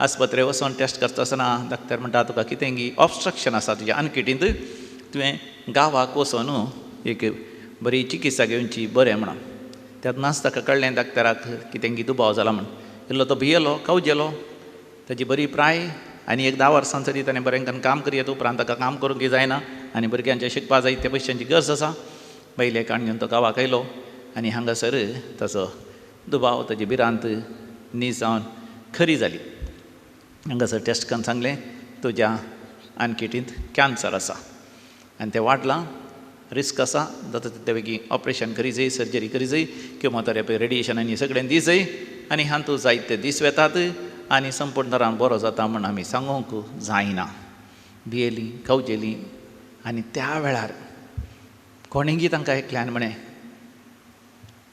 आस्पत्रे वचोन टेस्ट करता आसतना डॉक्टर म्हणटा तुका कितें गी ऑबस्ट्रक्शन आसा तुज्या आनकिटींत, तुवें गांवाक वचोन एक बरी चिकित्सा घेवची बरें म्हणून. तेन्नाच ताका कळ्ळें डॉक्टराक कितें गी दुबाव जाला म्हण. इल्लो तो भियेलो, कवजेलो. ताजी बरी प्राय आनी एक 10 वर्सां तरी ताणें बरें करून काम करयत. उपरांत ताका काम करूंक जायना आनी भुरग्यांचें शिकपा जाय ते पयशांची गरज आसा. पयले काडून तो गांवाक आयलो आनी हांगासर ताचो दुबाव, ताजी भिरांत न्ही जावन खरी जाली. हांगासर टेस्ट करून सांगलें तुज्या आनकिटींत कॅन्सर आसा आनी तें वाडलां, रिस्क आसा, जाता तितले बेगीन ऑपरेशन करी जाय, सर्जरी करी जाय, किमोथेरपी, रेडिएशन आनी सगळें दी जाय आनी हातूंत जायते दीस वेतात आनी संपूर्ण तरान बरो जाता म्हूण आमी सांगूंक जायना. भियेली, कवजेली आनी त्या वेळार कोणेगी तांकां एकल्यान म्हळें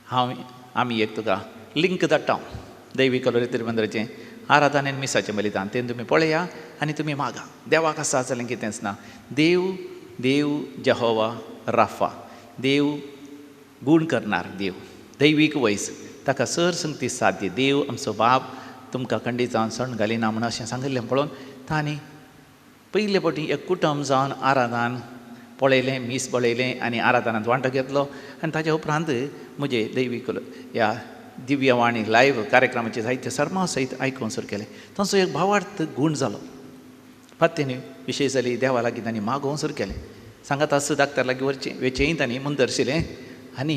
हांव आमी एक तुका लिंक धाडटा दैवीक तिरुमंदिराचें आराधन आनी मिसाचें बलिदान, तें तुमी पळया आनी तुमी मागा. देवाक आसा जाल्यार कितेंच ना. देव देव जेहोवा राफा, देव गूण करणार देव, दैवीक वैज, ताका सर संगती साध्य. देव आमचो बाप तुमकां खंडीत जावन सण घालिना म्हूण अशें सांगिल्लें पळोवन तांणी पयले फावटी एक कुटुंब जावन आराधन पळयलें, मीस पळयलें आनी आराधनांत वांटो घेतलो. आनी ताच्या उपरांत म्हजे दैवीक ह्या दिव्यवाणी लायव्ह कार्यक्रमाचे जायते सर्मा सयत आयकूंक सुरू केलें. तांचो एक भावार्थ गूण जालो. पात्तेनी विशय जाली देवा लागीं तांणी मागोवंक सुरू केलें. सांगात आस डाक्टर लागीं वचचें वेचेंय तांणी मुंदरशिलें आनी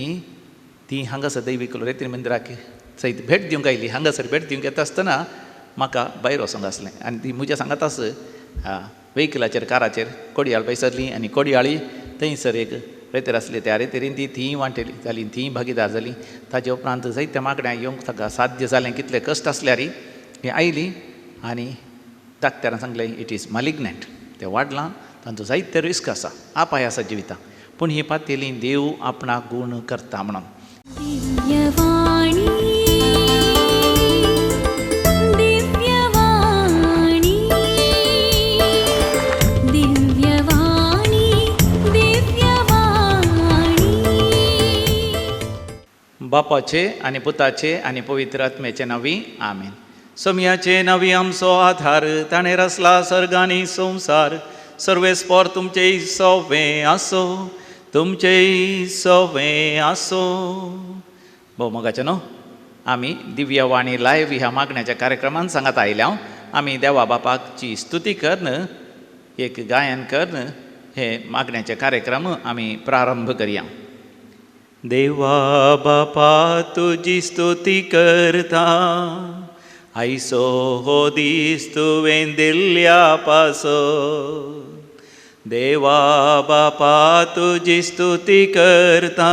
ती हांगासर दैवीक रेत्री मंदिराक सयत भेट दिवंक आयली. हांगासर भेट दिवंक येता आसतना म्हाका भायर वचोंक आसलें आनी ती म्हज्या सांगात आस वेहिकलाचेर काराचेर कोडयाळ पयसरली आनी कोडयाळी थंयसर एक रेतेर आसली त्या रेतेरीन ती थीं वांटेली जाली, थीं भागीदार जाली. ताजे उपरांत जायत्या मागण्या येवंक ताका साध्य जालें, कितले कश्ट आसल्यार ही आयली आनी डाक्टरान सांगलें it is malignant, तें वाडलां, तांचो जायते रिस्क आसा, अपाय आसा जिविताक, पूण ही पातेली देव आपणाक गूण करता म्हणून. बापाचे आनी पुताचे आनी पवित्र आत्म्याचे नांवी आमेन. सोमयाचे नांवी आमचो आधार, ताणें रचला सर्ग आनी संवसार. सर्वेस्पोर तुमचें सोवें आसो, तुमचें सोवें आसो. भोव मोगाचें न्हू, आमी दिव्यवाणी लायव्ह ह्या मागण्याच्या कार्यक्रमान सांगात आयल्या. आमी देवा बापाची स्तुती करून एक गायन करून हे मागण्याचे कार्यक्रम आमी प्रारंभ करया. देवा बापा तुजी स्तुती करता, आयचो हो दीस तुवें दिल्ल्या पासत. देवा बापा तुजी स्तुती करता,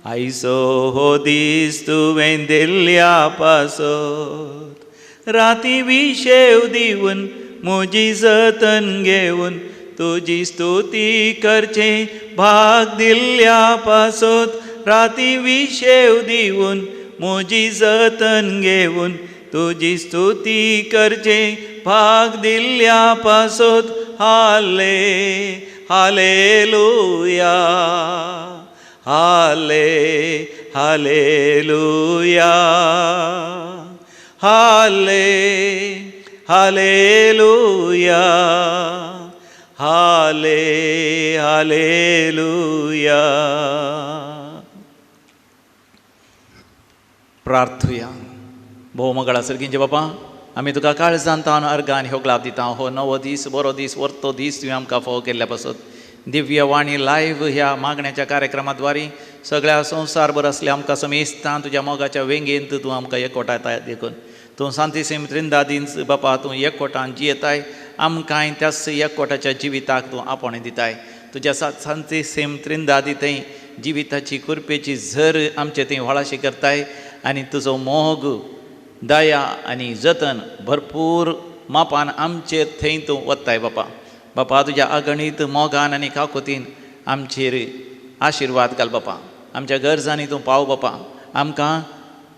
आयचो हो दीस तुवें दिल्ल्या पासत. राती विशेव दिवन म्हजी जतन घेवन तुजी स्तुती करचें भाग दिल्ल्या पासत. राती विशेव दिवन म्हजी जतन घेवन तुजी स्तुती करचें भाग दिल्ल्या पासत. हाले हालेलुया, हाले हालेलुया, हाले हालेलुया, हाले हालेलुया. प्रार्थुया. भोव मंगळा सर्गींचे बापा, आमी तुका काळजान तावन अर्गान ह्यो ग्लाब दिता. हो नवो दीस, बरो दीस, वर्तो दीस तुवें आमकां फावो केल्ल्या पासत दिव्यवाणी लायव्ह ह्या मागण्याच्या कार्यक्रमाद्वारी सगळ्या संवसारभर आसल्या आमकां समेस्तान तुज्या मोगाच्या वेंगेंत तूं आमकां एकवटायता. देखून तूं सांतिसीम त्रिंदादींच बापा तूं एकवटान जियेताय, आमकांय त्याच एकवटाच्या जिविताक तूं आपोवणें दिताय. तुज्या सांतिसीम त्रिंदादी थंय जिविताची कुरपेची झर आमचे थंय व्हळाशी करताय आनी तुजो मोग, दया आनी जतन भरपूर मापान आमचेर थंय तूं वत्ताय बापा. बापा तुज्या अगणीत मोगान आनी काकुतीन आमचेर आशिर्वाद घाल बापा. आमच्या गरजांनी तूं पाव बापा. आमकां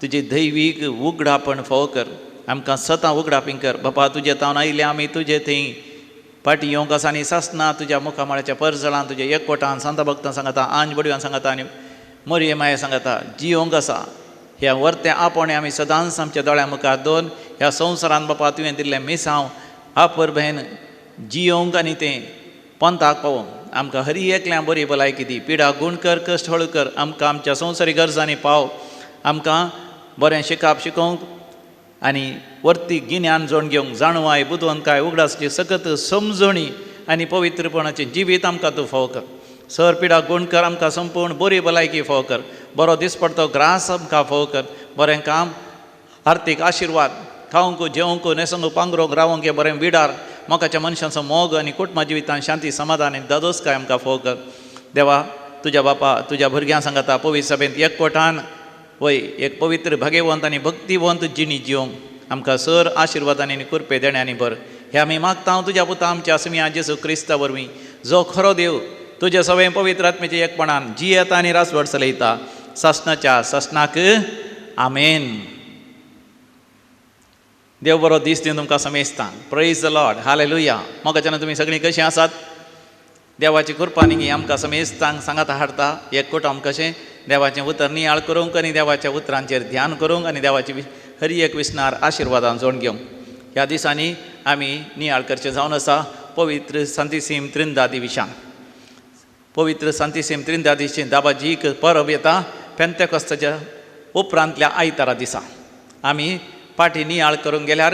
तुजें दैवीक उगडापण फावो कर, आमकां सतां उगडापी कर बापा. तुजे तावन आयले आमी तुजे थंय फाटीं येवंक आसा आनी सासना तुज्या मुखामळाच्या परजळान तुज्या एकवटान सांता भक्तां सांगता, आंज बडव्यान सांगता आनी मोरये माये सांगता जियोंक आसा. ह्या वर्तें आपोवणें आमी सदांच आमच्या दोळ्यां मुखार दोन ह्या संवसारान बापा तुवें दिल्लें मिसांव आपरबेन जियोंक आनी तें पंथाक पावोवंक आमकां हरी एकल्या बरी भलायकी दी. पिडा गुण कर, कश्ट हळू कर, आमकां आमच्या संवसारी गरजांनी पाव. आमकां बरें शिकाप शिकोवंक आनी वर्ती गिन्यान जोड घेवंक जाणवाय बुदवंतकाय उगडासची सकत समजणी आनी पवित्रपणाचें जिवीत आमकां तूं फावो कर. सर पिडा गुण कर, आमकां संपूर्ण बरी भलायकी फावो कर. बरो दिसपडतो ग्रास आमकां फावो कर. बरें काम, आर्थीक आशिर्वाद, खावंक जेवंक न्हेसोंक पांगरोंक रावोंक हें बरें विडार, मोगाच्या मनशांचो मोग आनी कुटुंबा जिवितान शांती समाधान आनी दादोसकाय आमकां फावो कर. देवा तुज्या बापा तुज्या भुरग्यां सांगाता पवित्र सभेंत एकवटान वय एक पवित्र भागेवंत आनी भक्तिवंत जिणी जिवंक आमकां सर आशिर्वादांनी आनी कृपे देण्यांनी भर. हे आमी मागता हांव तुज्या पुता आमच्या आसमिया जेजू क्रिस्ता वरवीं, जो खरो देव तुज्या सगळें पवित्र आत्म्याच्या एकपणान जियेता आनी रासवट चलयता सासणाच्या सासणाक. आमेन. देव बरो दीस दिवन तुमकां समेस्तां. Praise the Lord. Hallelujah. मोगाच्यान तुमी सगळीं कशीं आसात? देवाची कृपा न्ही आमकां समेस्तांक सांगाता हाडटा एक कुटुंब कशें देवाचें उतर नियाळ करूंक आनी देवाच्या उतरांचेर ध्यान करूंक आनी देवाची हर एक विसनार आशिर्वादान जोड घेवंक. ह्या दिसांनी आमी नियाळ करचें जावन आसा पवित्र सांतिसीम त्रिंदादी विशान. पवित्र सांतिसीम त्रिंदादीची दाबाजीक परब येता पेंतेकोस्ताच्या उपरांतल्या आयतारा दिसा. आमी पाटी नियाळ करूंक गेल्यार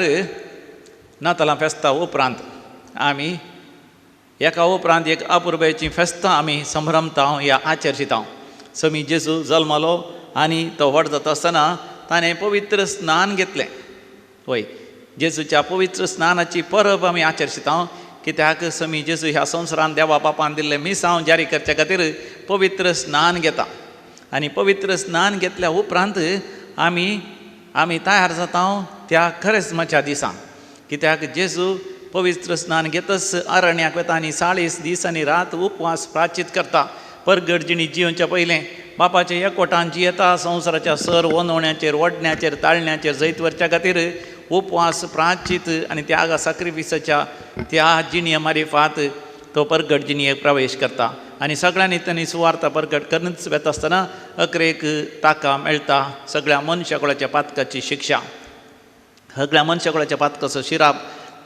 नातालां फेस्ता उपरांत आमी एका उपरांत एक अपुरबायेचीं फेस्तां आमी संभ्रमता ह्या आचर्शिता. समी जेजू जल्मलो आनी तो व्हड जाता आसतना ताणें पवित्र स्नान घेतलें. वय जेजूच्या पवित्र स्नानाची परब आमी आचर्शिता कित्याक समी जेजू ह्या संवसारान देवा बापान दिल्लें मिसांव जारी करचे खातीर पवित्र स्नान घेता आनी पवित्र स्नान घेतल्या उपरांत आमी आमी तयार जाता त्या खरेस्माच्या दिसा कित्याक जेजू पवित्र स्नान घेतच अरण्याक वता आनी 40 दीस आनी रात उपवास प्राचित करता. परगट जिणी जियोवच्या पयलें बापाच्या एकवटान जियेता संवसाराच्या सर वनवण्याचेर वडण्याचेर ताळण्याचेर जैत व्हरच्या खातीर उपवास प्राचित आनी त्याग साक्रिफिसाच्या त्या जिणये मारिफात तो परगट जिणयेक प्रवेश करता आनी सगळ्यांनी तांणी सुवार्ता परगट करूनच वता आसतना अकरेक ताका मेळटा सगळ्या मनशाकुळाच्या पातकाची शिक्षा. सगळ्या मनशाकुळाच्या पातकाचो शिराप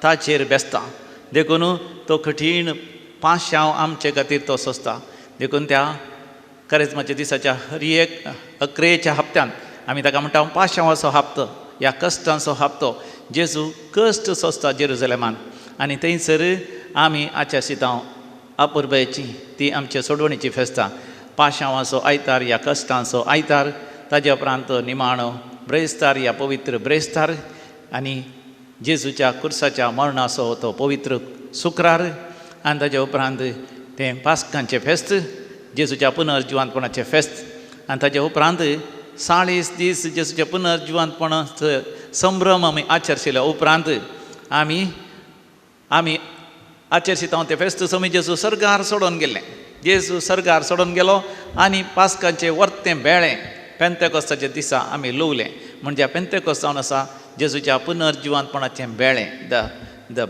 ताचेर बेसता देखून तो कठीण पाशांव आमचे खातीर तो सोंसता. देखून त्या करेजमाच्या दिसाच्या हर एक अकरेच्या हप्त्यान आमी ताका म्हणटा पाशांवाचो हप्तो ह्या कश्टांचो हप्तो. जेजू कश्ट सोंसता जेरुजलेमान आनी थंयसर आमी आचर्शिता अपुरबायेची ती आमच्या सोडवणीची फेस्तां. पाशांवाचो आयतार ह्या कश्टांचो आयतार, ताज्या उपरांत निमाणो ब्रेस्तार ह्या पवित्र ब्रेस्तार आनी जेजूच्या कुर्साच्या मरणाचो तो पवित्र शुक्रार आनी ताज्या उपरांत तें पास्कांचें फेस्त जेजूच्या पुनर्जिवांतपणाचें फेस्त आनी ताज्या उपरांत 40 दीस जेजूच्या पुनर्जिवांतपणाचो संभ्रम आमी आचर्शिल्या उपरांत आमी आमी आचर्शिता तें फेस्त समी जेजू सर्गार सोडून गेल्लें. जेजू सर्गार सोडून गेलो आनी पास्कांचें वर्तें बेळें पेंतेकोस्ताच्या दिसा आमी लुवलें. म्हणजे पेंतेकोस्त जावन आसा जेजूच्या पुनर्जिवांतपणाचें बेळें. The the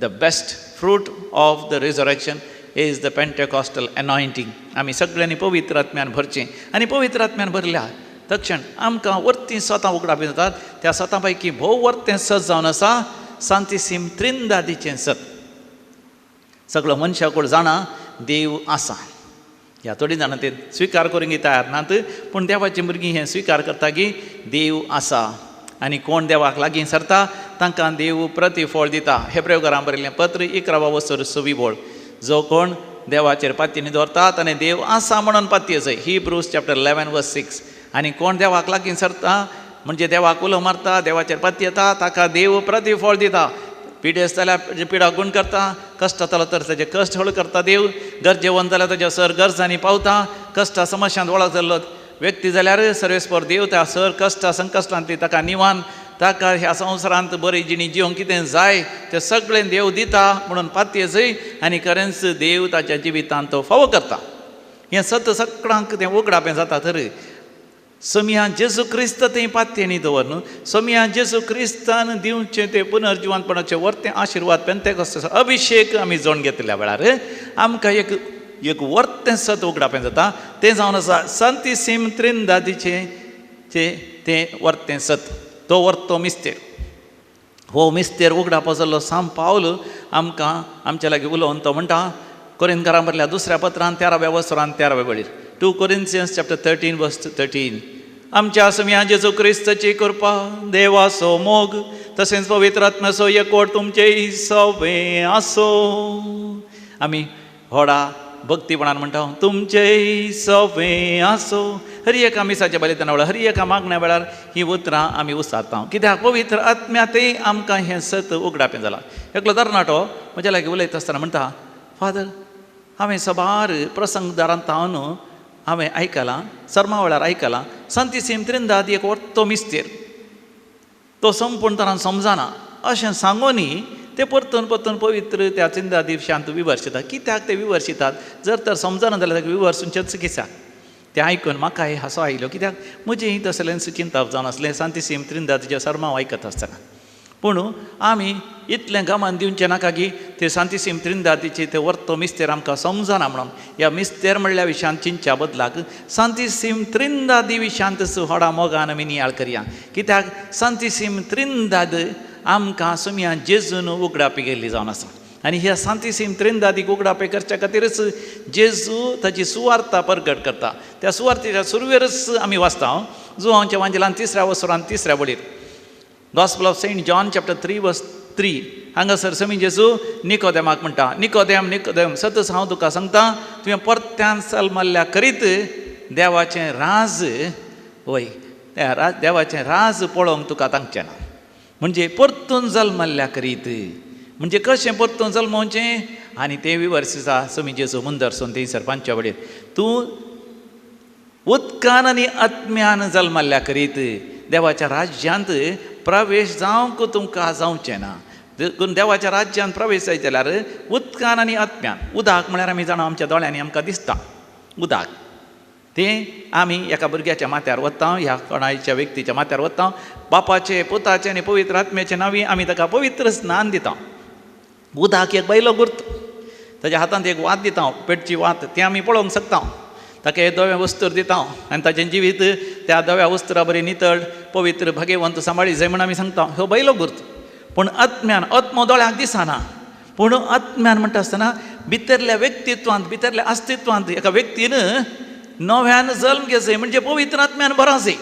the best fruit of the resurrection is the Pentecostal anointing. आमी सगळ्यांनी पवित्र आत्म्यान भरचें आनी पवित्र आत्म्यान भरल्या तक्षण आमकां वर्तीं सतां उगडापी जातात. त्या सतां पैकी भोव वर्तें सत जावन आसा सांतिसीम त्रिंदादीचें सत. सगळो मनशाकूळ जाणा देव आसा. ह्या थोडीं जाणां ते स्विकार करूंक तयार नात पूण देवाचीं भुरगीं हें स्विकार करता की देव आसा आनी कोण देवाक लागीं सरता तांकां देव प्रतिफळ दिता. हेब्रेवकारां बरयल्लें पत्र 11 वसर 6 बोळ जो कोण देवाचेर पातयेनी दवरता ताणें देव आसा म्हणून पातयेचो. हिब्रूज चॅप्टर 11 वर्स 6. आनी कोण देवाक लागीं सरता म्हणजे देवाक उलो मारता देवाचेर पातयेता ताका देव प्रतिफळ दिता. पिडेस्त जाल्यार पिडा गुण करता, कश्ट जालो तर ताजे कश्ट हळू करता देव, गरजेवंत जाल्यार ताज्या सर गरजांनी पावता, कश्टा समस्यांत वळख जाल्लो व्यक्ती जाल्यार सर्वेस्पर देव त्या सर कश्टा संकश्टांतली ताका निवान ताका ह्या संवसारांत बरी जिणी जिवंक कितें जाय तें सगळें देव दिता म्हणून पातयेचय आनी खरेंच देव ताच्या जिवितांत तो फावो करता. हें सत सगळ्यांक तें उगडापें जाता तर समिया जेजू क्रिस्त थंय पातयेनी दवर न्हू समिया जेजू क्रिस्तान दिवचें तें पुनर्जिवांतपणाचें वर्तें आशिर्वाद पेंतेकोस्ताचो अभिशेक आमी जोड घेतल्या वेळार आमकां एक एक वर्तें सत उगडापें जाता तें जावन आसा सांतिसीम त्रिंदादीचें तें वर्तें सत. तो वर्तो मिस्तेर. हो मिस्तेर उगडापा जाल्लो सांत पावल आमकां आमच्या लागीं उलोवन तो म्हणटा कोरिंथकारां बरल्या दुसऱ्या पत्रान 13व्या वसरान 13व्या वळीर, 2 Corinthians chapter 13 verse 13, आमच्या सुम्या जेजू क्रिस्ताची कृपा, देवाचो मोग तशेंच पवित्र आत्म्याचो एकवट तुमचे सवे आसो. आमी व्हडा भक्तीपणान म्हणटा तुमचे सवे आसो. हर एका मिसाच्या बलिदाना वेळार, हर एका मागण्या वेळार ही उतरां आमी उसारता. कित्याक पवित्र आत्म्या तें आमकां हें सत उगडापें जालां. एकलो तरणाटो म्हज्या लागीं उलयता आसतना म्हणटा, फादर हांवें सबार प्रसंगदारांत हांव हांवें आयकलां, सर्मा वेळार आयकलां, सांतिसीम त्रिंदाद एक वर्तो मिस्तेर, तो संपूर्ण तरान समजना अशें सांगूनय ते परतून परतून पवित्र त्या त्रिंदादी विशयांत विवर्शितात. कित्याक ते विवर्शितात? जर तर समजना जाल्यार ताका विवर्सूचेंच कित्याक? तें आयकून म्हाकाय हांसो आयलो, कित्याक म्हजें तसलेंच चिंतप जावन आसलें सांतिसीम त्रिंदादीचें सर्मांव आयकत आसतना. पूण आमी इतलें गमान दिवचें नाका की ते सांतिसीम त्रिंदादीचे ते वर्तो मिस्तेर आमकां समजना म्हणून. ह्या मिस्तेर म्हणल्या विशयांत चिंतच्या बदलाक सांतिसीम त्रिंदादी विशयांत व्हडा मोगान आमी नियाळ करया. कित्याक सांतिसीम त्रिंदाद आमकां सुम्या जेजून उगडापी केल्ली जावन आसा. आनी ह्या सांतिसीम त्रिंदादीक उगडापे करच्या खातीरच जेजू ताची सुवार्ता परगट करता. त्या सुवार्तेच्या सुरवेरच आमी वाचता जुवांच्या वांजेलान 3ऱ्या वसरान 3ऱ्या वळीर, Gospel of Saint John chapter 3 verse 3, हांगासर समी जेजू निकोदेमाक म्हणटा, निकोदेम निकोदेम सतच हांव तुका सांगता, तुवें परत्यान सलमल्ल्या करीत देवाचें राज, वय त्या देवाचें राज पळोवंक तुका तांगचें ना. म्हणजे परतून जल्मल्ल्या करीत, म्हणजे कशें परतून जल्मोवचें? आनी तें विवर्सिसा समी जेजू मुंदरसून थंयसर 5व्या वळीर, तूं उदकान आनी आत्म्यान जल्मल्ल्या करीत देवाच्या राज्यांत प्रवेश जावंक तुमकां जावचें ना. देखून देवाच्या राज्यांत प्रवेश जायत जाल्यार उदकान आनी आत्म्यान. उदक म्हळ्यार आमी जाणा आमच्या दोळ्यांनी आमकां दिसता उदक, तें आमी एका भुरग्याच्या माथ्यार वता, ह्या कोणायच्या व्यक्तीच्या माथ्यार वता, बापाचे पुताचे आनी पवित्र आत्म्याचे नांवी आमी ताका पवित्र स्नान दिता. उदक एक बैलो गुर्त, ताच्या हातांत एक वात दिता, पेटची वात, तें आमी पळोवंक शकता. ताका एक धवें वस्त्र दिता आनी ताचें जिवीत त्या धव्या वस्त्रा बरी नितळ पवित्र भाग्यवंत सांबाळी जाय म्हण आमी सांगता. हो बैलो गुर्त. पूण आत्म्यान, आत्मो दोळ्यांक दिसना, पूण आत्म्यान म्हणटा आसतना भितरल्या व्यक्तित्वांत, भितरल्या अस्तित्वांत एका व्यक्तीन नव्यान जल्म घेवचो, म्हणजे पवित्र आत्म्यान भराचें.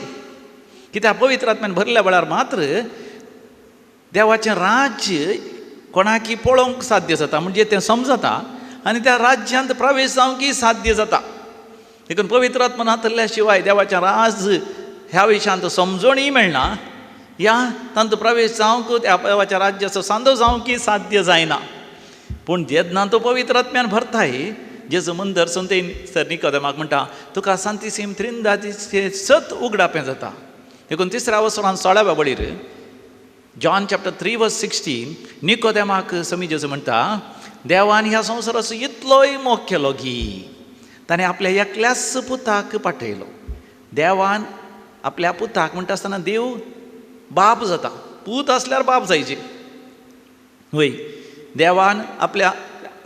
कित्याक पवित्र आत्म्यान भरल्या वेळार मात्र देवाचें राज्य कोणाकी पळोवंक साध्य जाता, म्हणजे तें समजता आनी त्या राज्यांत प्रवेश जावंकय साध्य जाता. देखून पवित्र आत्मा नातल्या शिवाय देवाचें राज ह्या विशयांत समजणीय मेळना, ह्या तांतूं प्रवेश जावंक त्या देवाच्या राज्याचो सांदो जावंकय साध्य जायना. पूण जेन्ना तो पवित्र आत्म्यान भरताय, जेजू मुंदरसून ते सर निकोदेमाक म्हणटा, तुका सांतिसीम त्रिंदादीचें सत उगडापें जाता. देखून 3ऱ्या वसरान 16व्या वळीर, जॉन चॅप्टर 3 वर्स 16, निकोदेमाक समी जेजू म्हणटा, देवान ह्या संवसाराचो इतलोय मोग केलो की ताणें आपल्या एकल्याच पुताक पाठयलो. देवान आपल्या पुताक म्हणटा आसतना देव बाप जाता, पूत आसल्यार बाप जायचे वय. देवान आपल्या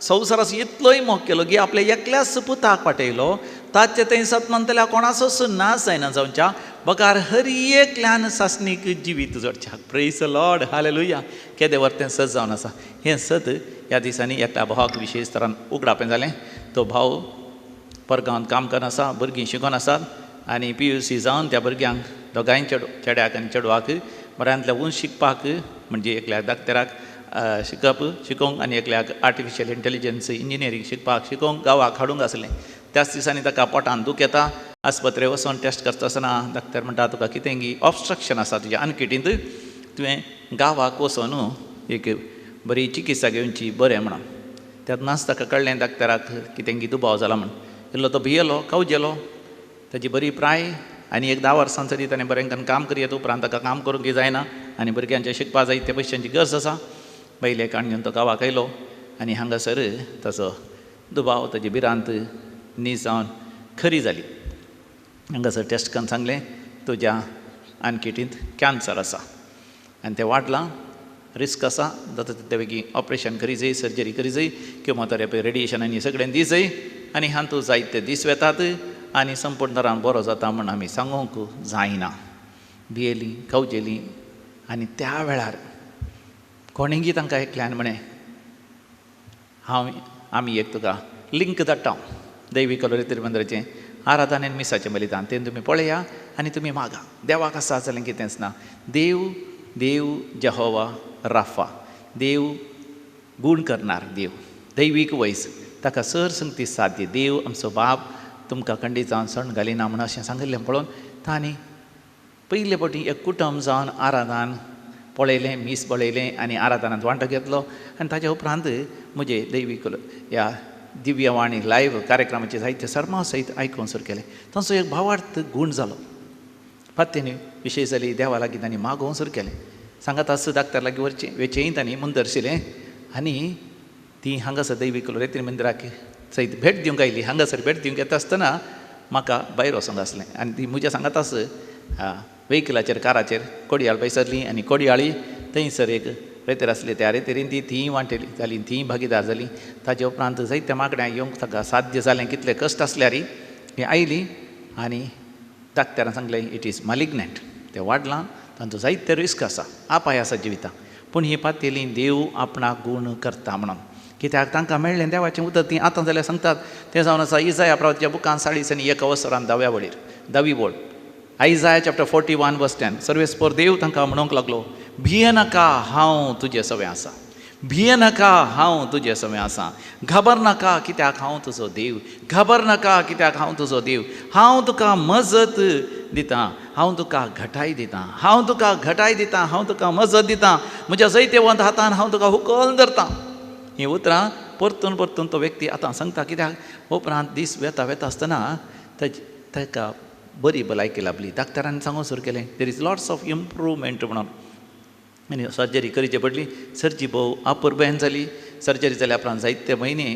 संवसाराचो इतलोय मोग केलो की आपल्या एकल्याच पुताक पाठयलो, ताचे थंय सतमनतल्या कोणाचोच नाश जायना जावच्या बगार हर एकल्यान सासणीक जिवीत जोडच्या. प्रेज लॉर्ड, हालेलुया. केदें वर तें सत जावन आसा. हें सत ह्या दिसांनी एकल्या भावाक विशेश तरान उगडापें जालें. तो भाव परगांवांत काम करून आसा, भुरगीं शिकोन आसात आनी PUC जावन त्या भुरग्यांक दोगांय चेड्याक आनी चेडवाक बऱ्यांतल्या उंच शिकपाक, म्हणजे एकल्याक डाक्टराक शिकप शिकोवंक आनी एकल्याक आर्टिफिशियल इंटेलिजन्स इंजिनियरींग शिकपाक शिकोवंक गांवाक हाडूंक आसलें. त्याच दिसांनी ताका पोटान दूख येता, आस्पत्रे वचोन टेस्ट करता आसतना डाक्टर म्हणटा, तुका कितें गी ऑबस्ट्रक्शन आसा तुज्या आनकिटींत, तुवें गांवाक वचोन एक बरी चिकित्सा घेवची बरें म्हणून. तेन्नाच ताका कळ्ळें डाक्टराक कितें गी दुबाव जाला म्हण. इल्लो तो भियेलो, कवजेलो. ताजी बरी प्राय आनी एक 10 वर्सां तरी ताणें बरें करून काम करयत, उपरांत ताका काम करूंक जायना आनी भुरग्यांचें शिकपा जाय ते पयशांची गरज आसा. बायलेक काण घेवन तो गांवाक आयलो आनी हांगासर ताचो दुबाव, ताजी भिरांत न्ही जावन खरी जाली. हांगासर टेस्ट करून सांगलें, तुज्या आनकिटींत कॅन्सर आसा आनी तें वाडलां, रिस्क आसा, जाता तितले बेगीन ऑपरेशन करी जाय, सर्जरी करी जाय, किमोथेरपी, रेडिएशन आनी सगळें दी जाय आनी हातूंत जायते दीस वेतात आनी संपूर्ण तरान बरो जाता म्हण आमी सांगूंक जायना. भियेली, कवजेली आनी त्या वेळार कोणेंगी तांकां एकल्यान म्हळें, हांव आमी एक तुका लिंक धाडटा दैवीक रेतीर मंदिराचें आराधन आनी मिसाचें बलिदान, तें तुमी पळया आनी तुमी मागा. देवाक आसा जाल्यार कितेंच ना. देव देव जेहोवा राफा, देव गूण करणार देव, दैवीक वैज, ताका सर संगती साध्य. देव आमचो बाप तुमकां खंडीत जावन सण घालिना म्हूण अशें सांगिल्लें पळोवन तांणी पयले फावटी एक कुटुंब जावन आराधन पळयलें, मीस पळयलें आनी आराधनांत वांटो घेतलो. आनी ताच्या उपरांत म्हजे दैवीक ह्या दिव्यवाणी लायव्ह कार्यक्रमाचे जायते सर्मांव सयत आयकूंक सुरू केलें. तांचो एक भावार्थ गूण जालो. पात्येनी विशय जाली देवा लागीं तांणी मागोवंक सुरू केलें. सांगात आस डाक्टर लागीं वचचें वेचेंय तांणी मुंदरशिलें आनी ती हांगासर दैवीक रेतीर मंदिराक सयत भेट दिवंक आयली. हांगासर भेट दिवंक येता आसतना म्हाका भायर वचोंक आसलें आनी ती म्हज्या सांगात आस वेहिकलाचेर काराचेर कोडयाळ पयसरली आनी कोडयाळी थंयसर एक रेतीर आसली त्या रेतीरीन ती थीं वांटेली जाली, थीं भागीदार जाली. ताजे उपरांत जायत्या मागण्या येवंक ताका साध्य जालें, कितले कश्ट आसल्यार ही आयली आनी डाक्टरान सांगलें it is malignant, तें वाडलां, तांचो जायते रिस्क आसा, अपाय आसा जिविताक, पूण ही पातयेली देव आपणाक गूण करता म्हणून. कित्याक तांकां मेळ्ळें देवाचें उतर, तीं आतां जाल्यार सांगतात तें जावन आसा इजाया प्रवाच्या बुकान 41 वसरान धाव्या वळीर धावी वळ, आयजाया चॅप्टर 41 वर्स 10, सर्वेस्पर देव तांकां म्हणूंक लागलो, भियेनाका हांव तुजे सवें आसा, भियेनाका हांव तुजे सवें आसा, घाबर नाका कित्याक हांव तुजो देव, घाबर नाका कित्याक हांव तुजो देव, हांव तुका मजत दितां, हांव तुका घटाय दितां, हांव तुका घटाय दितां, हांव तुका मजत दितां, म्हज्या जैतेवंत हातान हांव तुका हुकल धरतां. हीं उतरां परतून परतून तो व्यक्ती आतां सांगता, कित्याक उपरांत दीस वेता वेता आसतना ताका बरी भलायकी लाभली. डाक्टरान सांगूंक सुरू केलें there is lots of improvement म्हणून. आनी सर्जरी करची पडली. सर्जी भोव अपुरबायेन जाली. सर्जरी जाल्या उपरांत जायते म्हयने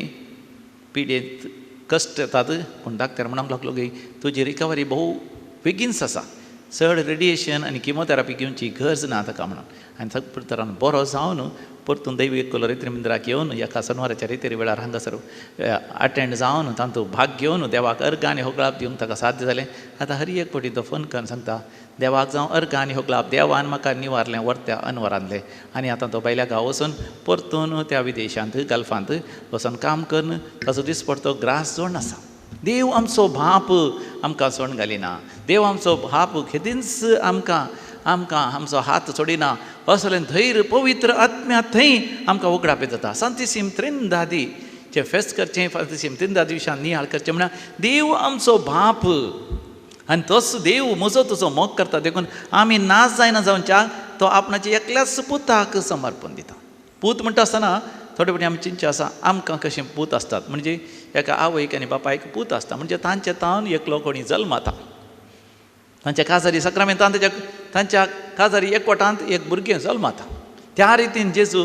पिडेंत कश्ट येतात, पूण डाक्टर म्हणूंक लागलो की तुजी रिकवरी भोव बेगीनच आसा, चड रेडिएशन आनी किमोथेरापी घेवची गरज ना ताका म्हणून. आनी सगळे तरान बरो जावन परतून दैवीक रेतीर मंदिराक येवन एका सनवाराच्या रेतीर वेळार हांगासर अटेंड जावन तातूंत भाग घेवन देवाक अर्घ आनी होगळाप दिवंक ताका साध्य जालें. आतां हर एक फावटी तो फोन करून सांगता, देवाक जावं अर्घ आनी होगळाप, देवान म्हाका निवारलें वर्त्या अनवरांतलें. आनी आतां तो भायल्या गांव वचून परतून त्या विदेशांत गल्फांत वचून काम करून ताचो दिसपडतो ग्रास जोडून आसा. देव आमचो बाप आमकां सोण घालिना, देव आमचो बाप केदींच आमकां आमकां आमचो हात सोडिना. असलें धैर्य पवित्र आत्म्या थंय आमकां उगडापें जाता. सांतिसीम त्रिंदादी जें फेस्त करचें, सांतिसीम त्रिंदादी विशयान नियाळ करचें म्हळ्यार देव आमचो बाप आनी तोच देव म्हजो तुजो मोग करता, देखून आमी नाच जायना जावच्याक तो आपणाचे एकल्याच पुताक समर्पण दिता. पूत म्हणटा आसतना थोडे फावटी आमी चिंतचें आसा आमकां कशें पूत आसतात, म्हणजे एका आवयक आनी बापायक पूत आसता, म्हणजे तांचे तावन एकलो कोणी जल्माता, तांच्या काजारी सक्रामेंतान तांच्या काजारी एकवटांत एक भुरगें जल्माता. त्या रितीन जेजू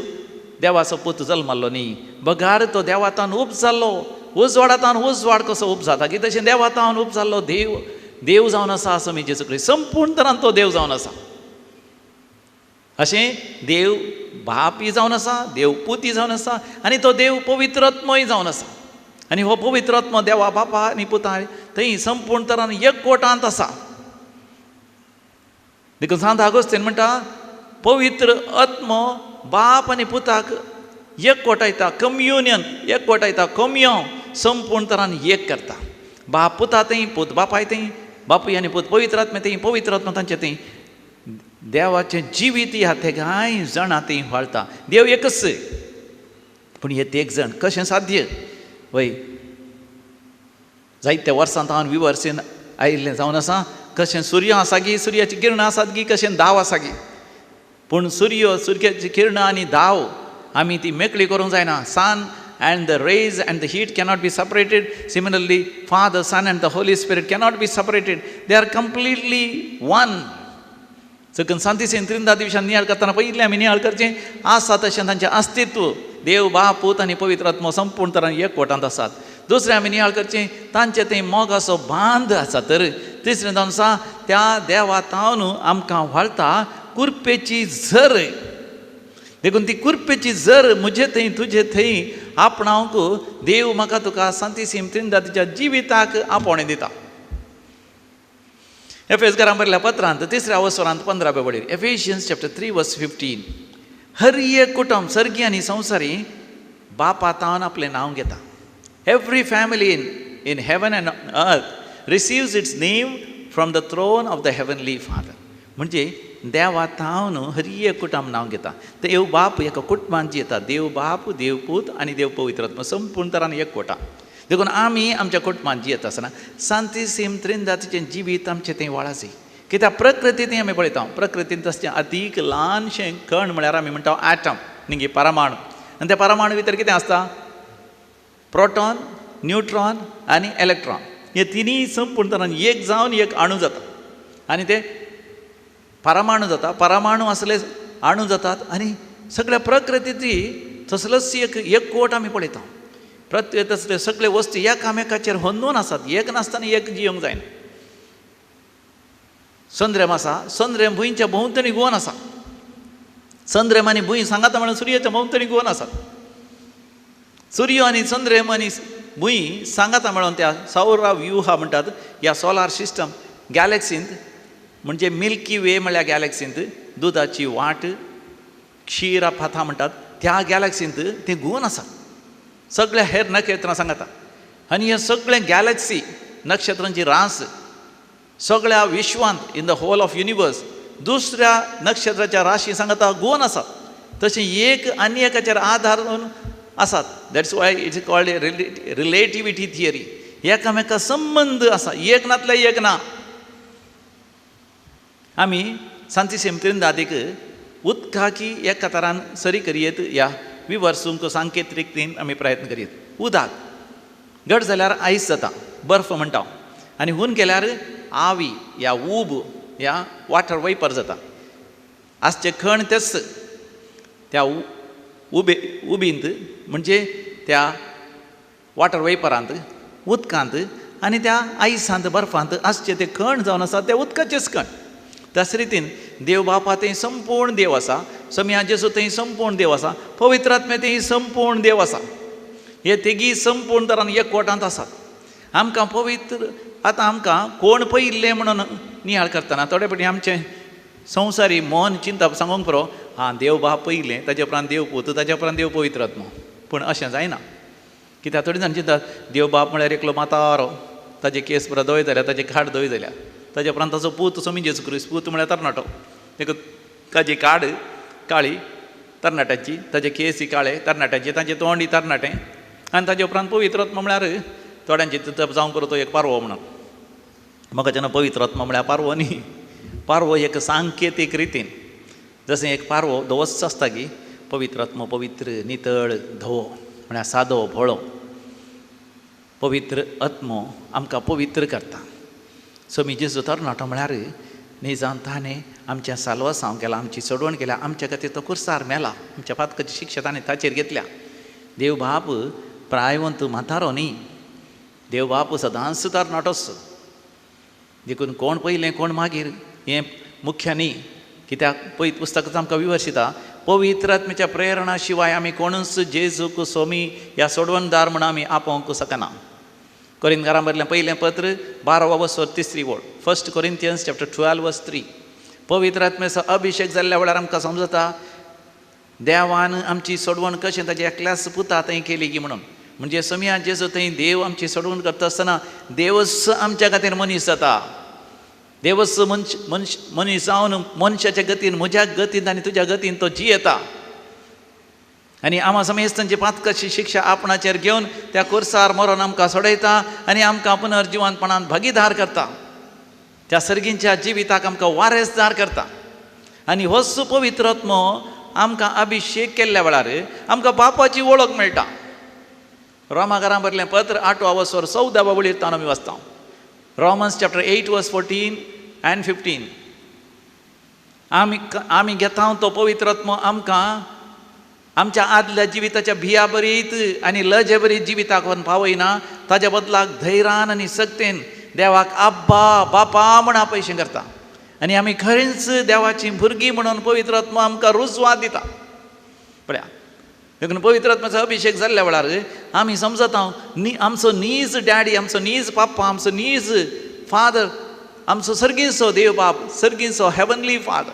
देवाचो पूत जल्माल्लो न्ही, बगार तो देवातान उब जाल्लो, उजवाडातान उजवाड कसो उब जाता की तशें देवातान उब जाल्लो देव देव जावन आसा असो मी जेजू क्रिस्त संपूर्ण तरान तो देव जावन आसा. अशें देव बापय जावन आसा, देव पुती जावन आसा आनी तो देव पवित्रात्मय जावन आसा. आनी हो पवित्रात्मो देवा बापा आनी पुता थंय संपूर्ण तरान एकवटांत आसा. देखून सांत आगोस्तीन म्हणटा पवित्र आत्मो बाप आनी पुताक एकवटायता, कम्युनियन एकवटायता, कम्यो संपूर्ण तरान एक करता. बाप पुता थंय, पूत बापाय थंय, बापूय आनी पूत पवित्र आत्मे थंय, पवित्र आत्मो तांचे थंय देवाचें जिवीत ह्या तेगांय जाणां थंय व्हाळटा. देव एकच पूण हे तेग जाण कशें साध्य? वय जायत्या वर्सां तावन विवर्सेन आयिल्लें जावन आसा कशें सूर्य आसा गी, सुर्याची किरणां आसात गी, कशें दाव आसा गी, पूण सूर्य सुर्याची किरणां आनी दाव आमी ती मेकळी करूंक जायना. Sun and the rays and the heat cannot be separated. Similarly Father, Son and the Holy Spirit cannot be separated, they are completely one. सकन सांतिसेन त्रिंदा दिवसान नियाळ करतना पयलीं आमी नियाळ करचें आसा तशें तांचें अस्तित्व देव बाप पूत आनी पवित्र आत्मो संपूर्ण तरान एकवटांत आसात. दुसरें आमी नियाळ करचें तांचें थंय मोगाचो बांद आसा. तर तिसरें जावन आसा त्या देवा तावन आमकां व्हाळटा कुरपेची झर. देखून ती कुरपेची झर म्हजे थंय तुजे थंय आपणावंक देव म्हाका तुका सांतिसीम त्रिंदादीच्या जिविताक आपोवणें दिता. एफेसकारां बरयल्या पत्रांत तिसऱ्या वसरांत 15 वळीर, एफेशियन्स चॅप्टर 3 वर्स 15, हर एक कुटुंब सर्गी आनी संवसारी बापा तावन आपलें नांव घेता. Every family in heaven and earth receives its name from the throne of the heavenly father. म्हणजे देवा तावन हर एक कुटुंब नांव घेता. देव बाप एका कुटुंबांत जियेता. देव बाप, देव पूत आनी देव पवित्र आत्मा संपूर्ण तरान एकवटा. देखून आमी आमच्या कुटुंबांत जियेता आसतना सांतिसीम त्रिंदातीचें जिवीत आमचें थंय वाळाची. कित्याक प्रकृतींत आमी पळयता, प्रकृतींत तसचें अदीक ल्हानशें कण म्हळ्यार आमी म्हणटा एटम न्ही, परमाणू. आनी त्या परमाणू भितर कितें आसता? प्रोटॉन, न्यूट्रॉन आनी इलेक्ट्रॉन. हे तिनूय संपूर्ण तरान एक जावन एक अणू जाता आनी ते परमाणू जाता. परमाणू आसले अणू जातात आनी सगळ्या प्रकृतीची तसलोच एक एकवट आमी पळयता. प्रत्येक तसले सगळे वस्तू एकामेकाचेर होंदून आसात. एक नासतना एक जियोंक जायना. चंद्रेम आसा, चंद्रेम भुंयच्या भोंवतणी गुवन आसा. चंद्रेम आनी भूंय सांगाता म्हणून सुर्याच्या भोंवतणी गुवन आसात. सूर्य आनी चंद्रेम आनी भूंय सांगाता म्हणून त्या सौर व्यूहा म्हणटात ह्या सोलार सिस्टम गॅलेक्सींत, म्हणजे मिल्की वे म्हळ्यार गॅलेक्सींत दुदाची वाट, क्षीरा पाथा म्हणटात त्या गॅलेक्सींत ती गुवन आसात. सगळ्या हेर नखेत्रां सांगाता आनी हे सगळे गॅलेक्सी नक्षत्रांची रास सगळ्या विश्वांत, in the whole of universe, दुसऱ्या नक्षत्राच्या राशी सांगाता गुवन आसात. तशें एक आनी एकाचेर आधार आसात. That's why it's called relativity theory. एकामेका संबंद आसा, एक नातले एक ना. आमी सांतिसीम त्रिंदादीक उदकाकी एका तरान सरी करयेत ह्या विवर्सूंक सांकेतीक आमी प्रयत्न करयेत. उदक घट जाल्यार आयस जाता, बर्फ म्हणटा, आनी हून केल्यार आवी या ऊब या वॉटर वैपर जाता. आसचे खण तेच त्या उबे उबींत, म्हणजे त्या वॉटर वैपरांत, उदकांत आनी त्या आयसांत बर्फांत आसचे ते खण जावन आसा ते उदकाचेच कण. त्याच रितीन देव बापा थंय संपूर्ण देव आसा, सोमया जेजू थंय संपूर्ण देव आसा, पवित्र आत्मे थंय संपूर्ण देव आसा. हे तेगी संपूर्ण तरान एकवटांत आसात. आमकां पवित्र आतां आमकां कोण पयिल्लें म्हणून नियाळ करतना थोडे फावटी आमचें संवसारी मन चिंतप सांगूंक पुरो, आं देव बाप पयलें, ताजे उपरांत देव पूत, ताजे उपरांत देव पवित्र आत्मो. पूण अशें जायना. कित्याक थोडी जाण चिंतात देव बाप म्हळ्यार एकलो म्हातारो, ताजे केंस पुरो धवे जाल्या, ताजे खाड धवी जाल्या, ताजे उपरांत ताचो पूत सोमी जेजू क्रिस्त, पूत म्हळ्यार तरणाटो, ताका ताजी काड काळी तरणाट्याची, ताजे केंस काळे तरणाट्याचे, ताजें तोंड तरणाटें, आनी ताजे उपरांत पवित्र आत्मो म्हळ्यार थोड्यांचे चिंतप जावंक पुरो तो एक पारवो म्हणून. म्हाका जेन्ना पवित्र आत्मो म्हळ्यार पारवो न्ही, पारवो एक सांकेतीक रितीन, जशें एक पारवो धवोच आसता की पवित्र आत्मो पवित्र, नितळ, धवो म्हळ्यार सादो भोळो. पवित्र आत्मो आमकां पवित्र करता. सोमी जेजू तरणाटो म्हळ्यार निजान ताणें आमचें साल्वासांव केलां, आमची सोडवण केल्या, आमच्या खातीर तो कुर्सार मेला, आमच्या पातकाची शिक्षा ताणें ताचेर घेतल्या. देव बाप प्रायवंत म्हातारो न्ही, देव बाप सदांच तरणाटोच. देखून कोण पयलें कोण मागीर हें मुख्य न्ही. कित्याक पयत पुस्तकांत आमकां विवर्शिता पवित्र आत्म्याच्या प्रेरणा शिवाय आमी कोणूच जेजूक सोमी ह्या सोडवणदार म्हूण आमी आपोवंक शकना. कोरिंतकारां बरलें पयलें पत्र 12 वसर 3 ओळ, 1 Corinthians chapter 12 verse 3. पवित्र आत्म्याचो अभिशेक जाल्ल्या वेळार आमकां समजता देवान आमची सोडवण कशें ताच्या एकल्याच पुता थंय केली की म्हणून. म्हणजे सोमया जेजू थंय देव आमची सोडवण करता आसतना देवच आमच्या खातीर मनीस जाता. देवच मनश मनीस जावन मनशाच्या गतीन, म्हज्या गतीन आनी तुज्या गतीन तो जियेता आनी आमा समेस्तांची पातकाची शिक्षा आपणाचेर घेवन त्या कुर्सार मरोन आमकां सोडयता आनी आमकां पुनर्जिवनपणान भागीदार करता. त्या सर्गींच्या जिविताक आमकां वारेसदार करता. आनी होच पवित्र आत्मो आमकां अभिशेक केल्ल्या वेळार आमकां बापाची वळख मेळटा. रोमाकारां बरलें पत्र 8 वसर 14 वळीर तावन आमी वाचता. Romans chapter 8 verse 14 and 15. आमी घेता तो पवित्र आत्मो आमकां आमच्या आदल्या जिविताच्या भियाभरीत आनी लजेभरीत जिविताक व्हरून पावयना, ताज्या बदलाक धैर्यान आनी सक्तेन देवाक आब्बा बापा म्हण आपयशें करता आनी आमी खरेंच देवाचीं भुरगीं म्हणून पवित्र आत्मो आमकां रुजवात दिता. पळया, देखून पवित्र आत्म्याचो अभिशेक जाल्ल्या वेळार आमी समजता न्ही आमचो नीज डॅडी, आमचो नीज पाप्पा, आमचो नीज फादर, आमचो सर्गींचो देव बाप, सर्गींचो हेवनली फादर.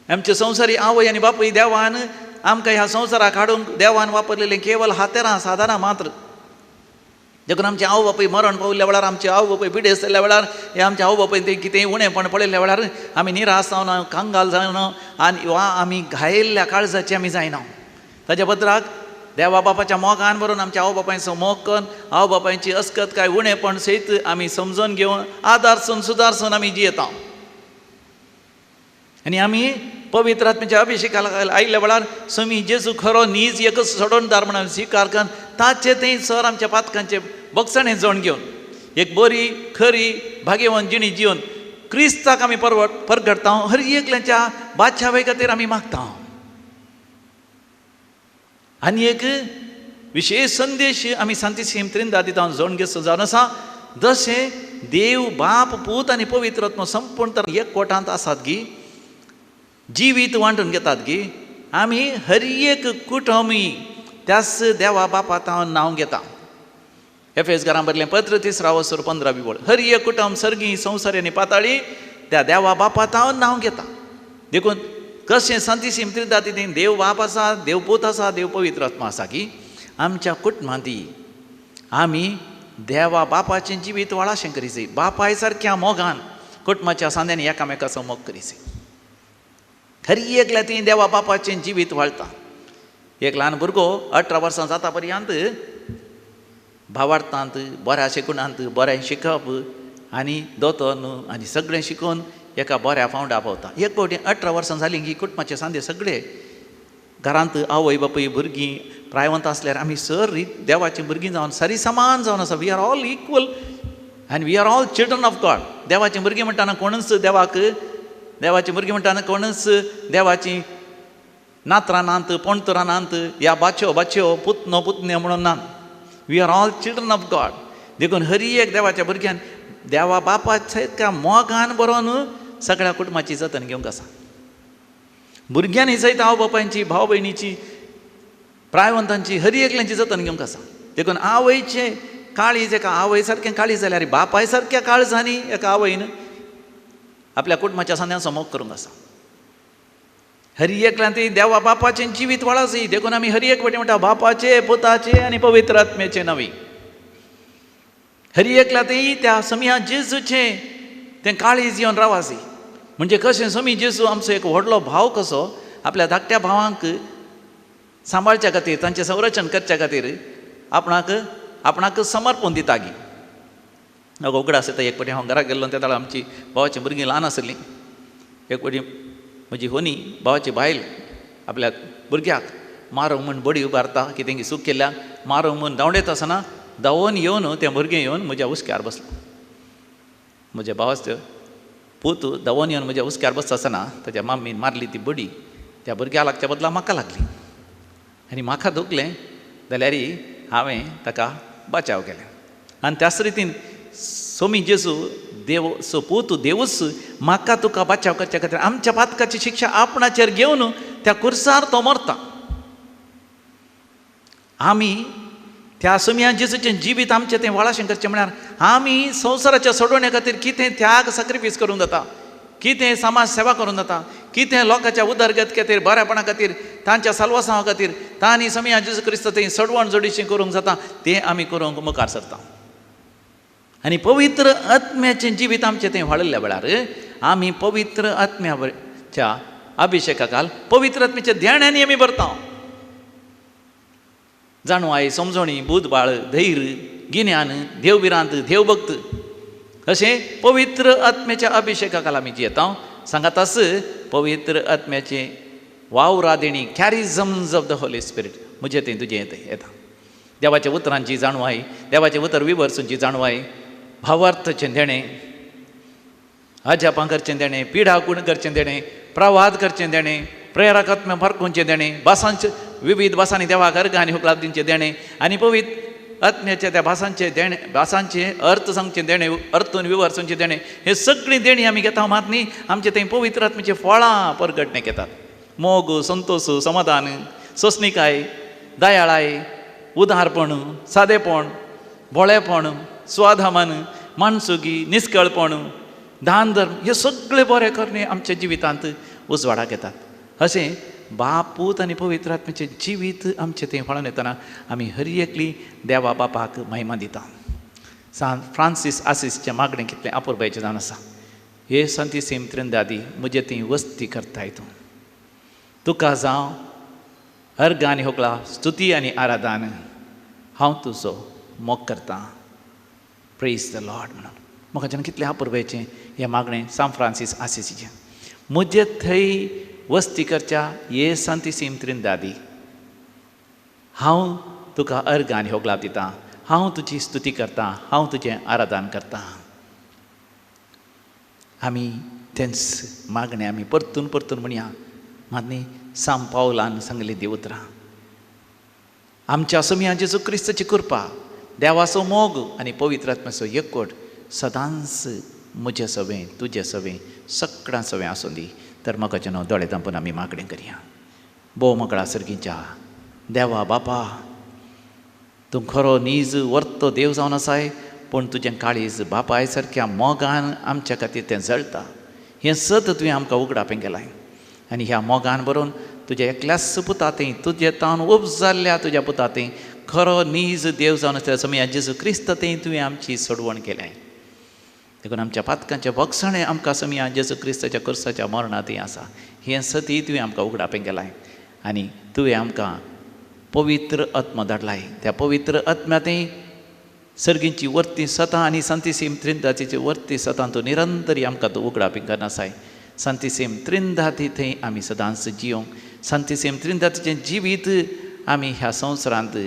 आमचे संवसारी आवय आनी बापूय देवान आमकां ह्या संवसाराक हाडूंक देवान वापरलेलें केवल हातेरां साधनां मात्र. देखून आमचे आवय बापूय मरण पाविल्ल्या वेळार, आमचे आवय बापूय पिडेस्त जाल्ल्या वेळार, हे आमचे आवय बापूय तें कितेंय उणेपण पळयल्ल्या वेळार आमी निराश जावन कंगाल जायना आनी वा आमी घायल्ल्या काळजाची आमी जायना. ताज्या बदलाक देवा बापाच्या मोगान भरून आमच्या आवय बापायचो मोग करून आवय बापायची अस्कत काय उणेपण सयत आमी समजून घेवन आदारसून सुदारसून आमी जियेता. आनी आमी पवित्र आत्म्याच्या अभिषेकाक आयिल्ल्या वेळार समी जेजू खरो नीज एकच सोडणदार म्हणून स्विकार करून ताचे थंय सर आमच्या पातकांचे बक्षणें जण घेवन एक बरी खरी भाग्यवान जिणी जिवन क्रिस्ताक आमी परगडटा. हर एकल्याच्या बादशाहाय खातीर आमी मागता. आनी एक विशेश संदेश आमी सांतिसीम त्रिंदा दिता जण घेसो जावन आसा, जशें देव बाप पूत आनी पवित्र आत्मो संपूर्ण एकवटांत आसात गी, जिवीत वांटून घेतात गी, आमी हर एक कुटुंबी त्याच देवा बापा तावन नांव घेता. एफेस घरां बरलें पत्र 3 वसर 15 वळ, हर एक कुटुंब सर्गी संवसारी आनी पाताळी त्या देवा बापा तावन नांव घेता. देखून कशें सांतिसीम त्रिदा तितून देव बाप आसा, देव पूत आसा, देव पवित्र आत्मा आसा की आमच्या कुटुंबांती आमी देवा बापाचें जिवीत वाळाशें करीत बापाय सारक्या मोगान कुटुंबाच्या सांद्यांनी एकामेकाचो मोग करीत. हर एकल्या ती देवा बापाचें जिवीत वाळटा. एक ल्हान भुरगो 18 वर्सां जाता पर्यंत भावार्थांत बऱ्या शिकणांत बरें शिकप आनी दोतोर आनी सगळें शिकून एका बऱ्या फावंडा पावता. एक फावटी 18 वर्सां जालीं की कुटुंबाचे सांदे सगळे घरांत आवय बापूय भुरगीं प्रायवंत आसल्यार आमी सर देवाचीं भुरगीं जावन सरी समान जावन आसा. We are all equal आनी we are all children of God. देवाचीं भुरगीं म्हणटाना कोणूच देवाक, देवाचीं भुरगीं म्हणटाना कोणूच देवाचीं नात्रां नात, पोणतरां नात, या बाच्यो बाच्यो पुतनो पुतण्यो म्हणून नात. We are all children of God. देखून हर एक देवाच्या भुरग्यान देवा बापाच्या मोगान बरोवन सगळ्या कुटुंबाची जतन घेवंक आसा. भुरग्यांनी सयत आवय बापायची, भाव भयणीची, प्रायवंतांची हर एकल्यांची जतन घेवंक आसा. देखून आवयचें काळीज एका आवय सारकें काळीज जाल्यार बापाय सारक्या काळजांनी एका आवयन आपल्या कुटुंबाच्या सांद्यांचो मोग करूंक आसा. हर एकल्यान ती देवा बापाचें जिवीत वाळासी. देखून आमी हर एक वाटी म्हणटा बापाचे, पुताचे आनी पवित्र आत्म्याचे नवी. हर एकल्या ती त्या समिया जेजूचें तें काळीज येवन रावासी. म्हणजे कशें समी जेजू आमचो एक व्हडलो भाव कसो आपल्या धाकट्या भावांक सांबाळच्या खातीर, तांचें संरक्षण करच्या खातीर आपणाक आपणाक समर्पण दिता गी. म्हाका उगडास येता एक फावटी हांव घरा गेल्लो त्या वेळार आमची भावाचीं भुरगीं ल्हान आसलीं. एक फावटी म्हजी होनी भावाची बायल आपल्या भुरग्याक मारूंक म्हूण बडी उबारता, कितें चूक केल्या मारूंक म्हूण धांवडेत आसतना धांवून येवन तें भुरगें येवन म्हज्या हुस्क्यार बसलें. म्हज्या भावाचो पूत धांवून येवन म्हज्या हुस्क्यार बसता आसतना ताच्या माम्मीन मारली ती बडी त्या भुरग्याक लागच्या बदला म्हाका लागली आनी म्हाका दुखलें जाल्यार हांवें ताका बचाव केलें. आनी त्याच रितीन सोमी जेजू देव सो पूत देवूच म्हाका तुका बचाव करच्या खातीर आमच्या पातकाची शिक्षा आपणाचेर घेवन त्या कुर्सार तो मरता. आमी त्या सोमया जेजूचें जिवीत आमचें तें वाळाशें करचें म्हळ्यार आमी संवसाराच्या सोडवण्या खातीर कितें त्याग सॅक्रिफायस करूंक जाता, कितें समाज सेवा करूंक जाता, कितें लोकांच्या उदरगत खातीर, बरेपणा खातीर, तांच्या साल्वासांवा खातीर तांणी सोमया जेजू क्रिस्त थंय सोडवण जोडीशी करूंक जाता तें आमी करूंक मुखार सरता. आनी पवित्र आत्म्याचें जिवीत आमचें तें वाळिल्ल्या वेळार आमी पवित्र आत्म्याच्या अभिषेका काल पवित्र आत्म्याच्या ध्यानांनी आमी भरता. जाणवाय, समजणी, बुदबाळ, धैर्य, गिन्यान, देवभिरांत, देवभक्त अशें पवित्र आत्म्याच्या अभिषेका खाला आमी जियेता. सांगाताच पवित्र आत्म्याचें वावरा देणी, charisms of the Holy Spirit म्हजें तें तुजें येता. देवाच्या उतरांची जाणवाय, देवाचें उतर विवर्सूंची जाणवाय, भावार्थचें देणें, अजापां करचें देणें, पिडा गुण करचें देणें, प्रवाद करचें देणें, प्रेरकात्म्य फरकूंचें देणें, भासांचे विविध भासांनी देवाक अर्घ आनी हुकलाब दिवचें देणें आनी पवित्र आत्म्याच्या त्या भासांचें देणें, भासांचें अर्थ सांगचें देणें, अर्थून विवर्सूंचें देणें, हे सगळीं देणीं आमी घेता. मात न्ही आमचे थंय पवित्र आत्म्याचीं फळां परगटणेक येतात. मोग, संतोश, समाधान, सोंसणिकाय, दयाळाय, उदारपण, सादेपण, भोळेपण, स्वाधामान, मानसुगी, निस्कळपण, दान धर्म, हे सगळे बरे करणे आमच्या जिवितांत उजवाडाक येतात. अशें बाप, पूत आनी पवित्र आत्म्याचें जिवीत आमचें थंय फळोन येतना आमी हर एकली देवा बापाक महिमा दिता. सांत फ्रांसीस आसीसचें मागणें कितलें अपुरबायेचें जावन आसा. हे संतीसीम त्रिंदादी म्हजे थंय वस्ती करताय तूं, तुका जावं अर्घ आनी होगळा स्तुती आनी आराधन, हांव तुजो मोग करतां. प्रेज the Lord म्हणून म्हाका जेन्ना कितलें अपुरबायेचें हें मागणें सांत फ्रांसीस आसीसीचें. म्हजे थंय वस्ती करच्या हे संतीसीम त्रिंदादी, हांव तुका अर्घ आनी होगळा दितां, हांव तुजी स्तुती करतां, हांव तुजें आराधन करतां. आमी तेंच मागणें आमी परतून परतून म्हणया. मागणी सांत पावलान सांगली ती उतरां. आमच्या सोमया जेजू क्रिस्ताची कृपा, देवाचो मोग आनी पवित्र आत्म्याचो एकवट सदांच म्हजे सवें, तुजे सवें, सगळ्यां सवें आसूं दी. तर म्हाका जेन्ना दोळे धांपून आमी मागणें करया. भोव मोगळा सर्गीच्या देवा बापा, तूं खरो नीज वर्तो देव जावन आसाय, पूण तुजें काळीज बापाय सारक्या मोगान आमच्या खातीर तें जळटा. हें सत तुवें आमकां उगडापें केलां आनी ह्या मोगान बरोवन तुज्या एकल्याच पुता थंय, तुजे तावन उब जाल्ल्या तुज्या पुता थंय खरो नीज देव जावन आसल्या सोमया जेजू क्रिस्त थंय तुवें आमची सोडवण केल्या. देखून आमच्या पातकांचें भोगसणें आमकां सोमया जेजू क्रिस्ताच्या खुर्साच्या मरणांतय आसा. हें सती तुवें आमकां उगडापें केलां आनी तुवें आमकां पवित्र आत्मा धाडलाय. त्या पवित्र आत्म्यांतय सर्गींची वर्ती सतां आनी संतीसीम त्रिंदातीची वर्ती सतां तूं निरंतरी आमकां तूं उगडापें करना आसाय. संतीसीम त्रिंदाती थंय आमी सदांच जियोंक, संतीसीम त्रिंदातीचें जिवीत आमी ह्या संवसारांत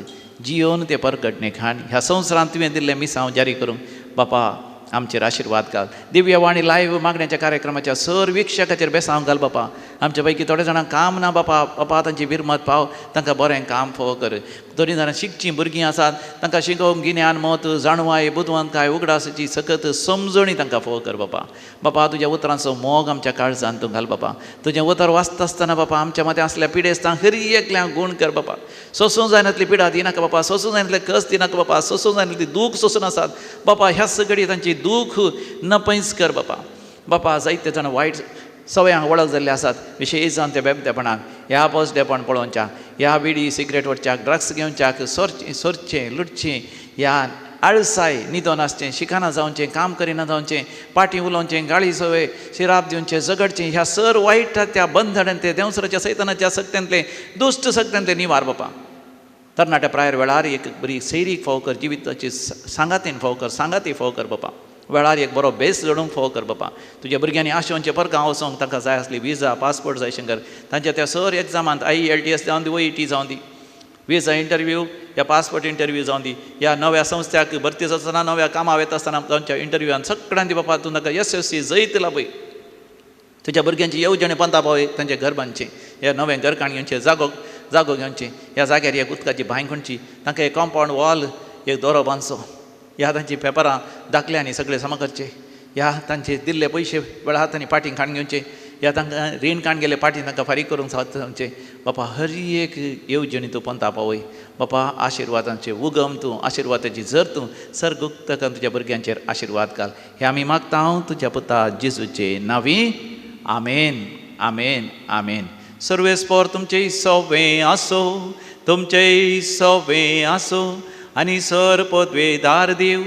जियोन तें परगटणे खाण ह्या संवसारांत तुवें दिल्लें मिसांव जारी करूंक बापा आमचेर आशिर्वाद घाल. दिव्य वाणी लायव्ह मागण्याच्या कार्यक्रमाच्या सर वीक्षकाचेर बेसांव घाल बापा. आमच्या पैकी थोडे जाणांक काम ना बापा, बापा तांची विरमत पाव, तांकां बरें काम फोव कर. थोडीं जाणां शिकचीं भुरगीं आसात, तांकां शिकोवंक गिन्यान, मत, जाणवाय, बुदवंतकाय, उगडासाची सकत समजणी तांकां फोव कर बापा. बापा तुज्या उतरांचो मोग आमच्या काळजान तूं घाल बापा. तुजें उतर वाचता आसतना बापा आमच्या मदें आसल्या पिडेस्तांक हरी एकल्यांक गूण कर बापा. सोसूं जायनातली पिडा दिनाका बापा, सोसूं जायनातले कस दिनाका बापा, सोसूं जायनातली दूख सोसून आसात बापा, ह्या सगळी तांची दूख नपैस कर बापा. बापा जायते जाण वायट सवयांक वळख जाल्ले आसात, विशेश जावन ते बेबदेपणाक, ह्या पोसडेपण पळोवच्याक, ह्या विडी सिगरेट ओडच्याक, ड्रग्स घेवच्याक, सोरचें, लुटचें, ह्या आळसाय न्हिदोन आसचें, शिकाना जावचें, काम करिना जावचें, पाटी उलोवचें, गाळी सवय, शिराप दिवचें, झगडचें, ह्या सर वायट त्या बंधनांतले, देंवसराच्या सैतानाच्या सक्त्यांतले, दुश्ट सक्त्यांतले निवार बापा. तरणाट्या प्रायर वेळार एक बरी सैरीक फाव कर, जिविताची सांगातीन फाव कर, सांगाती फाव कर बापा. वेळार एक बरो बेस जोडूंक फाव कर बापा. तुज्या भुरग्यांनी आशोवचें परगांव वचोंक तांकां जाय आसली विजा, पासपोर्ट जाय शंकर, तांच्या त्या सर एग्जामांत IELTS जावन दी, OET जावन दी, विजा इंटरव्यू या पासपोर्ट इंटरव्यू जावन दी, ह्या नव्या संस्थ्याक भरती जातना, नव्या कामां वता आसतना तांच्या इंटरव्यूआन सगळ्यां दी बापा तूं तांकां यशस्वी जैत लाभय. तुज्या भुरग्यांची येवजणे पंता पावय, तांचें घर बांदचें, ह्या नवें घर काण घेवचें, जागो जागो घेवचें, ह्या जाग्यार एक उदकाची बांय खणची, तांकां एक कॉम्पावंड वॉल एक दोरो बांदचो, ह्या तांची पेपरां दाखल्यांनी सगळें जमा करचें, ह्या तांचे दिल्ले पयशे वेळा तांणी पाटीं काडून घेवचे, ह्या तांकां रीण काडून गेले पाटीं तांकां फारीक करूंक सांगचें बापा. हर एक येवजणी तूं पंता पावय बापा. आशिर्वादांचे उगम तूं, आशिर्वादाची जर तूं सरगुप्त तुज्या भुरग्यांचेर आशिर्वाद घाल. हें आमी मागता हांव तुज्या पुता जेजूचे नांवी. आमेन, आमेन, आमेन. सर्वेस्पोर तुमचें सवें आसो, तुमचें सवें आसो आनी सर पदवेदार देव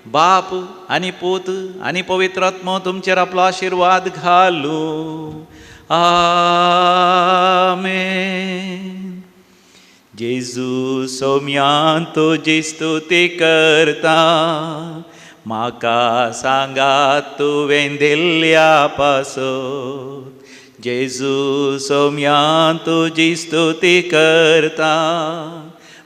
बाप आनी पूत आनी पवित्र आत्मो तुमचेर आपलो आशिर्वाद घालू. आमेन. जेजू सोम्यान तुजी स्तुती करता, म्हाका सांगात तुवें दिल्ल्या पासत. जेजू सोम्यान तुजी स्तुती करता,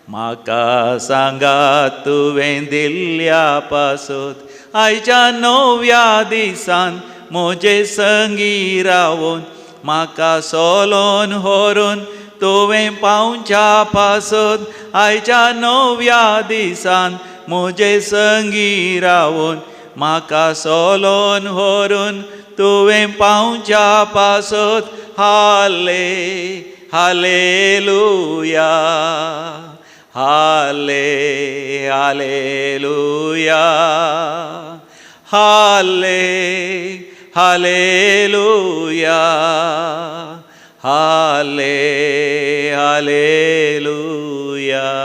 म्हाका सांगात तुवें दिल्ल्या पासत. आयच्या नव्या दिसान म्हजे संगी रावून, म्हाका सोलोन व्हरून तुवें पावच्या पासत. आयच्या नव्या दिसान म्हजे संगी रावून, म्हाका सोलोन व्हरून तुवें पावच्या पासत. हाले हालेलुया, हाले हालेलुया, हाले हालेलुया, हाले हालेलुया.